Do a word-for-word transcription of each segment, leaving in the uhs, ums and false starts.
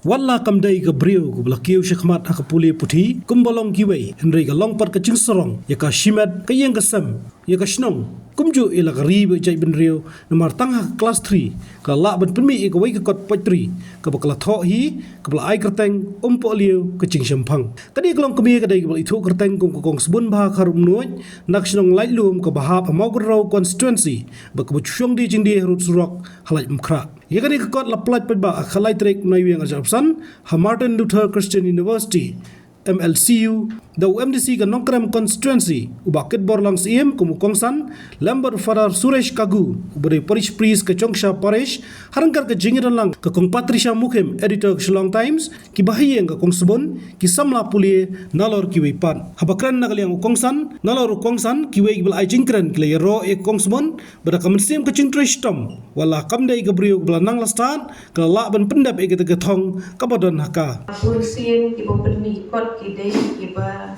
Wat la kam dei ka briew kaba la kiew shakhmat ha ka pule puthi kumba long kiwei, hynrei ka long pat ka jingsarong ïa ka shimet, ka ïing ka sem, ïa ka shnong, kumjuh ïa la ka ri bad jaitbynriew. Namar tang ha ka klas three ka la lah ban pynmih ïa kawei ka kot poetry kaba ka la thoh hi, kaba la ai kyrteng Um Pohliew ka Jingshemphang. Kane ka longkmie ka dei kaba la ithuh kyrteng kum ka Kong Sbun Bha Kharumnuid, na ka shnong Laitlum kaba hap ha Mawkynrew constituency, bad kaba ju shong die jingdie harud surok ha Laitumkhrah. Ïa kane ka kot la pynlait paidbah ha ka lai tarik u Naiwieng arhajar arphew san ha Martin Luther Christian University, M L C U, da u M D C ka Nongkrem constituency, u Bah Kitborlang Syiem kum u kongsan, lem bad u Father Suresh Kagu, uba dei parish priest ka Chongsha Parish, ha ryngkat ka jingïadonlang ka Kong Patricia Mukhim, editor ka Shillong Times, ki bahaïing ka Kong Sbun, ki samla pule, nalor kiwei pat. Haba kren na ka liang u kongsan, nalor u kongsan, kiwei kiba la ai jingkren ki la ïaroh ïa ka Kong Sbun, ba da ka mynsiem ka jingtrei shitom, wat la kam dei ka briew kaba la nang la stad, ka la lah ban pyndep ïa kata ka thong kaba don ha ka. Bun sien kiba pynmih kot ki dei kiba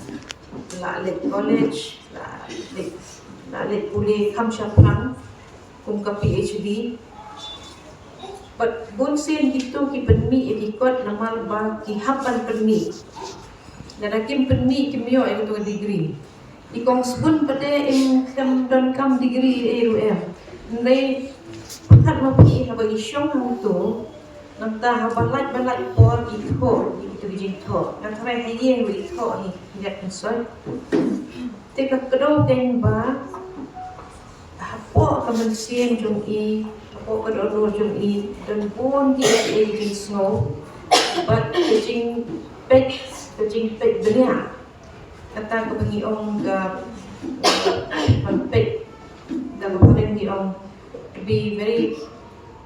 la leit college, la leit, la leit pule kham shaphrang, kum ka P H D. Bad bun sien kito ki pynmih ïa ki kot namar ba ki hap ban pynmih. Lada kim pynmih kim ïoh ïa kato ka degree. I Kong Sbun pat de im, khlem donkam degree ei ruh em. Hynrei pyrkhat ma phi, haba i shong hangto, nangta haba lait ba lait por i thoh, i thoh, i jingthoh. Nga tharai ha ïing ruh i thoh hi, i ïa pynshoi. Te ka kdew keiñ ba hapoh ka mynsiem jong i, hapoh ka dohnud jong i, don bun ki, ki jingsngew bad ka jingpeit, ka jingpeit bniah. Kata kaba ngi ong ka, uh, ban peit, da ka phareng ngi ong to be very,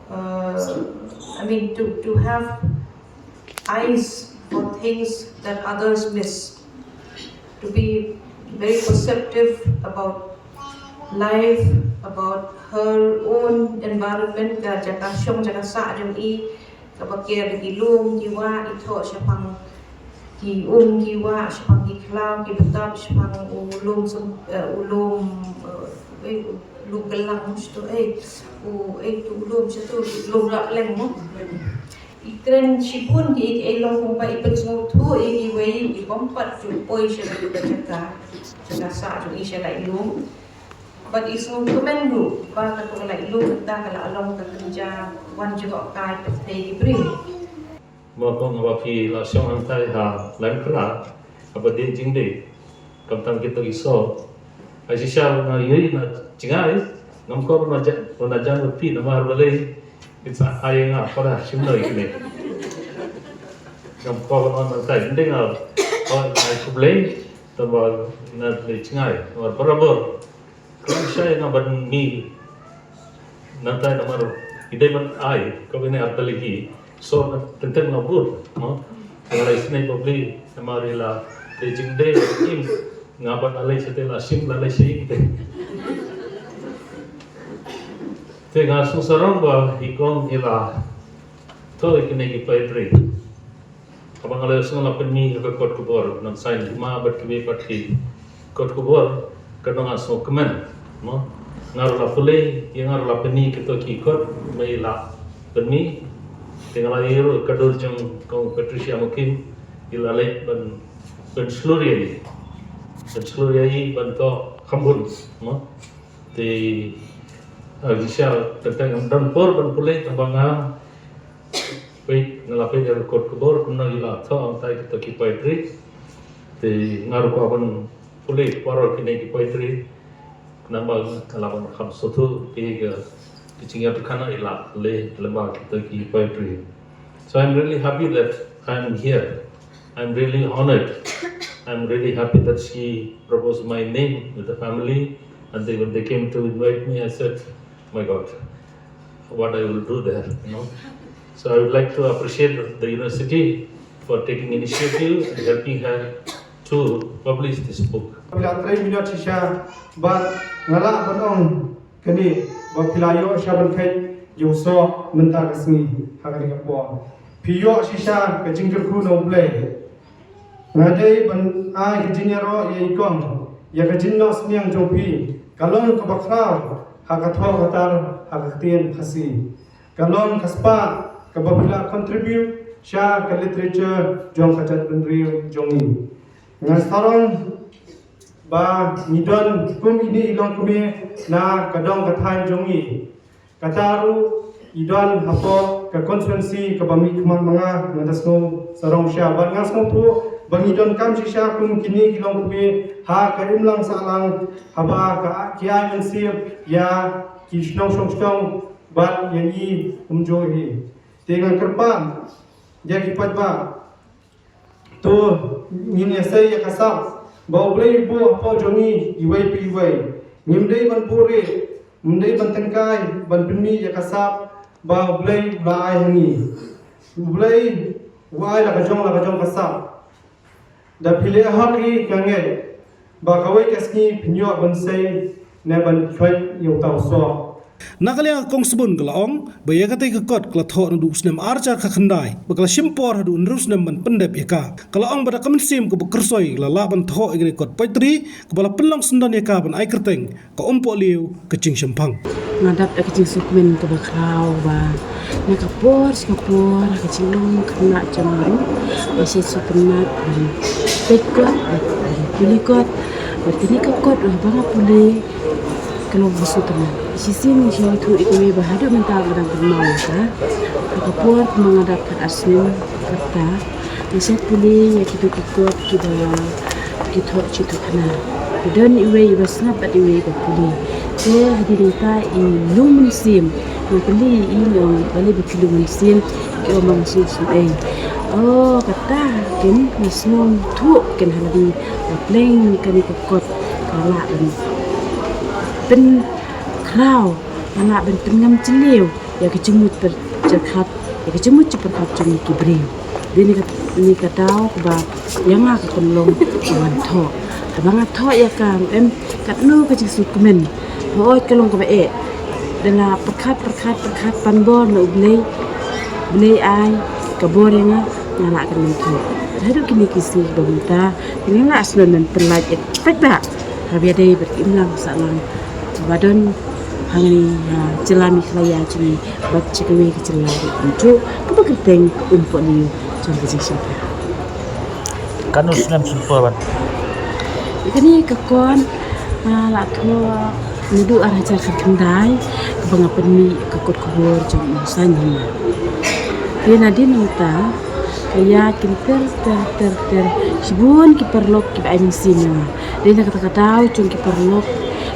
uh, I mean, to, to have eyes for things that others miss, to be very perceptive about life, about her own environment, ka jaka shong, jaka sah jong i, kaba ker da ki lum ki wah, i thoh shaphang ki um ki wah, shaphang ki khlaw ki btap, shaphang u lum sum, eh, u lum, eh, eh, u lum kyllang, shatu, eh, u, eh, tu u lum shatu, lum lap leng mo. I kren shibun ki, i, i long kumba i pynsngewthuh ïa kiwei, i bym pat ju poi sha ka jaka, jaka sah jong i sha Laitlum. Bad i sngewkmen ruh ba kato ka Laitlum mynta ka la long ka kynja wan jngohkai pyrthei ki briew. Mo, kong, haba phi la shong hangtai ha Laitumkhrah, haba die jingdie, khamtam kito ki soh, ai shisha nga ïohi na jngai, ngam kwah ban jan, ban jan bad phi namar balei phin sa ai ïa nga, para shim noi kine. Ngam kwah ban wan hangtai, ynda nga, oh, ai khublei, tang ba na die jingdie namar barabor khlem shai nga ban mih nangtai namar i dei ban ai, ko bine ar tylli ki. So, teng teng la bud, no? Nga la isynei bha balei namar i la die jingdie, im nga ban leit shatei, la shim la leit shatei. Te nga sngewsarong ba i kong i la thoh ïa kine ki poetry. Haba nga la ïohsngew la pynmih ha ka kot khubor, nang sign hima bad kiwei pat ki kot khubor, ka nang nga sngewkmen, mo. Nga ruh la pule, ïa nga ruh la pynmih kito ki kot ba i la pynmih. Te nga la ïohi ruh ka dur jong Kong Patricia Mukhim, i la leit ban, ban shlur ïa i. Ban shlur ïa i ban thoh kham bun, mo. Te, ah, shisha, teng teng ngam don por ban pule, tang ba nga peit, nga la peit ïa ka kot khubor kumno i la thoh hangtai kito ki poetry. Te nga ruh kwah ban pule baroh kine ki poetry. Namar nga la ban kham sngewthuh ïa ka, ka jingïathuhkhana i la leh lyngba kito ki poetry. So I'm really happy that I'm here. I'm really honored. I'm really happy that she proposed my name with the family, and they, when they came to invite me, I said, "My God, what I will do there," you know. So I would like to appreciate the university for taking initiative and helping her to publish this book. Phi la trei minot shisha, bad nga lah ban ong kane, ba phi la ïoh sha ban kheit ïa u soh mynta ka sngi ha kane ka por. Phi ïoh shisha ka jingkyrkhu na U Blei. Nga dei ban ai ka jingïaroh ïa i kong, ïa ka jingnoh synñiang jong phi, ka long kaba khraw ha ka thoh ka tar ha ka ktien Khasi. Ka long ka spah kaba phi la contribute sha ka literature jong ka jaitbynriew jong ngi. Nga sarong ba ngi don kum kine i longkmie na ka dong ka thaiñ jong ngi. Kata ruh i don hapoh ka constituency kaba mih khmat ma nga, nga da sngew sarong shisha. Bad nga sngewthuh ba ngi donkam shisha kum kine ki longkmie ha ka imlang sahlang, haba ka ki ai mynsiem ïa ki shnong shong shnong bad ïa ngi kumjuh hi. Te nga kyrpad ïa ki paidbah, to ngin ïasei ïa ka sap ba U Blei u buh hapoh jong ngi iwei pa iwei. Ngim dei ban buhrieh, ngim dei ban tyngkai ban pynmih ïa ka sap ba U Blei u la ai ha ngi. U Blei u ai la ka jong la ka jong ka sap. Da phi leh hok hi, nga ngeit ba kawei ka sngi phin ïoh ban sei ne ban khluit ïa uta u soh. Na ka liang ka Kong Sbun ka la ong ba ïa katei ka kot ka la thoh naduh u snem ar hajar khatkhyndai bad ka la shim por haduh hynriew snem ban pyndep ïa ka. Ka la ong ba da ka mynsiem kaba kyrsoi ka la lah ban thoh ïa katei ka kot poetry kaba la pynlong syndon ïa ka ban ai kyrteng Ka Umpohliew ka Jingshemphang. Nga dap da ka jingsngewkmen kaba khraw ba na ka por sha ka por ka jinglong khynnah jong nga, nga shu sngewtynnat ban peit kot, ban pule kot. Bad kane ka kot haba nga pule ka long ba sngewtynnat. Shisien nga shu ïathuh ïa kawei ba haduh mynta nga dang kynmaw ïa ka. Na ka por kumba nga dap khatar snem kata, nga shu pule ïa kito ki kot kiba ki thoh jingthohkhana. Ki don iwei iba sngap bad iwei iba pule. Te hadien nangta i lung mynsiem, nga pule ïa i, nga ong balei ba phi lung mynsiem. Ki ong ba nga sngew sngew ei. Oh, kata kin nga sngewthuh kin ha lade ba pleng kane ka kot ka lah ban pynkhraw, ka lah ban pynngam jylliew ïa ka jingmut jingpyrkhat, ïa ka jingmut jingpyrkhat jong ngi ki briew. Dei ne ka, ne ka daw kaba ïa nga ka pynlong ban thoh. Haba nga thoh ïa ka, em, katno ka jingsngewkmen. Hooid ka long kaba eh. Da la pyrkhat, pyrkhat, pyrkhat pan bor na U Blei. Blei ai ka bor ïa nga, nga lah kynmaw thoh. Haduh kine ki sngi ba mynta nga lah sngewbha ban pynlait ïa ka paidbah. Haba ïadei bad ka imlang sahlang ba don hangne ha jylla Meghalaya jong ngi bad sha kawei ka jylla ruh kumjuh, kaba kyrteng Ka Umpohliew jong ka Jingshemphang. Katno snem shim por ban? Kane ka kot, ah, la thoh naduh ar hajar khatkhyndai kaba nga pynmih ka kot khubor jong u Saiñ Hima. Te nadien nangta ka ïaid kynter ter ter ter, shibun ki paralok kiba ai mynsiem ïa nga. Dei na kata ka daw jong ki paralok,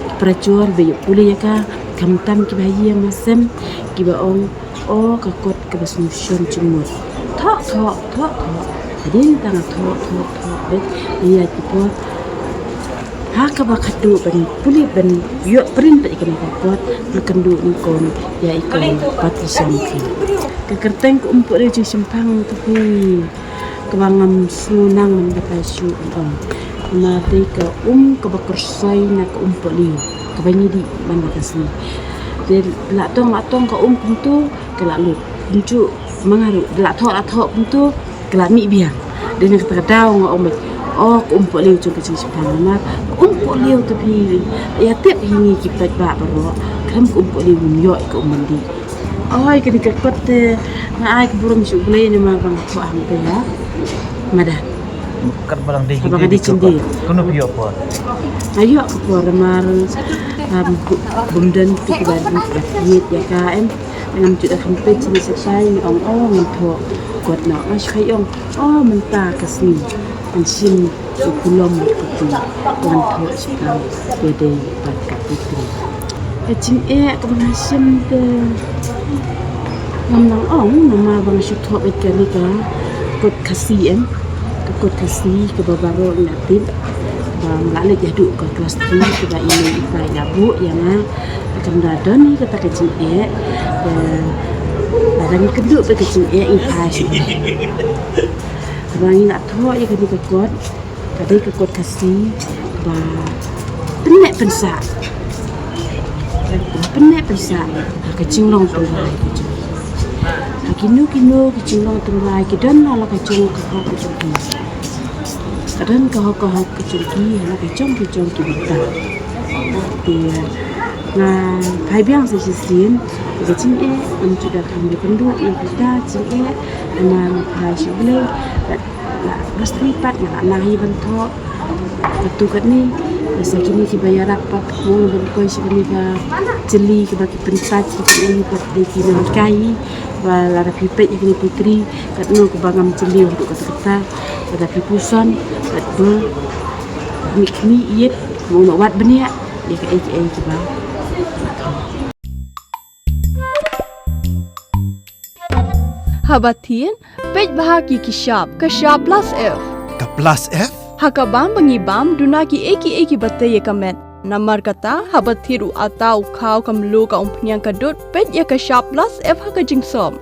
ki parajor ba ïoh pule ïa ka, khamtam kiba ha ïing ha sem, kiba ong, oh, ka kot kaba sngewshon jingmut. Thoh, thoh, thoh, thoh. Hadien nangta nga thoh, thoh, thoh beit, ïa ki por. Ha kaba khatduh ban pule ban ïoh print beit ïa kane ka kot, nga kynduh nyngkong ïa i Kong Patricia Mukherjee. Ka kyrteng Ka Umpohliew Jingshemphang te phi, kaba ngam sngewthuh nang ban batai shuh ban ong. Namar dei ka um kaba kyrsoi na ka umpohliew kaba ngi dih man la ka sngi. Te la tong, la tong ka um kumto ka la lut. Kumjuh ma nga ruh, la thoh, la thoh kumto ka la mih biang. Dei na kata ka daw nga ong, oh, Ka Umpohliew jong ka Jingshemphang. Namar Ka Umpohliew te phi ïa tip hi ngi ki paidbah baroh, khlem Ka Umpohliew ngim ïoh ka um ban dih. Oi, kane ka kot te nga ai ka burom sha U Blei namar ba nga thoh hangta ïa madan. Katba dang dei, haba nga dei jingdih. Katno phi ïoh por? Nga ïoh ka por namar, um, bym don tu kiba dei ba ïeit ïa ka, em. Ngam ju da kham peit shisha, nga ong, oh, ngan thoh kot noh. Nga shu ong, oh, mynta ka sngi ngan shim u kulom bad ka kti, ngan thoh shaphang ïadei bad ka poetry. Ka jingeh kaba nga shim te ngam nang ong, namar ba nga shu thoh beit kane ka kot Khasi, em, ka kot Khasi kaba baroh ngi la tip ba nga la leit haduh ka klas three kaba i mei i pa i la buh ïa nga. Te kam da don hi kata ka jingeh, te lada ngi kynduh beit ka jingeh ngi phai sha. Haba ngi la thoh ïa kane ka kot, ka dei ka kot Khasi ba pynneh pynsah. Pynneh pynsah ha ka jinglong tynrai ka jong ngi. Ha kino kino ki jinglong tynrai ki don la ka jong ka hok ka jong ki. Ka don ka hok ka hok ka jong ki ha la ka jong ka jong ki bynta. Te nga phai biang sa shisien Ka jingeh, ngam ju da kham da kynduh ïa kita jingeh, namar nga phai sha U Blei, bad la bas three pat nga la nang hi ban thoh. Katu katne, bad sa kine kiba ïarap pat, mo ban koi sha kane ka jylli kaba ki pynpait ki jingeh hi pat dei ki nonghikai hi, ba lada phi peit ïa kane ka putri, katno kaba ngam jylliew haduh katta katta, lada phi puson, bad ba mih khmih ïit, mo ba wad bniah ïa kaei kaei kiba. Haba thied, peit bha ki ki shap, ka shap plus F. Ka plus F? Ha ka bam ba ngi bam, duna kiei kiei kiba tei ïa ka met. Namar kata, haba thied u atta, u khaw, ka mluh, ka umphniang, ka dud, peit ïa ka shap plus F ha ka jingsop.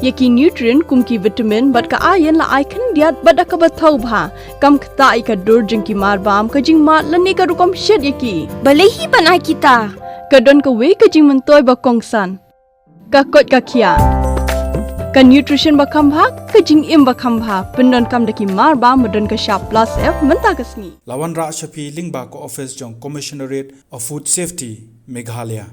Ïa ki nutrient kum ki vitamin bad ka iron la ai khyndiat bad da kaba thaw bha. Kam ktah ïa ka dur jong ki mar bam, ka jingmad lane ka rukom shet ïa ki. Balei hi ban ai kita? Ka don kawei ka jingmyntoi ba kongsan. Ka koit ka khiah. Ka nutrition ba kham bha, ka jingim ba kham bha. Pyndonkam da ki mar bam ba don ka shap plus F mynta ka sngi. La wanrah sha phi lyngba ka office jong Commissionerate of Food Safety, Meghalaya.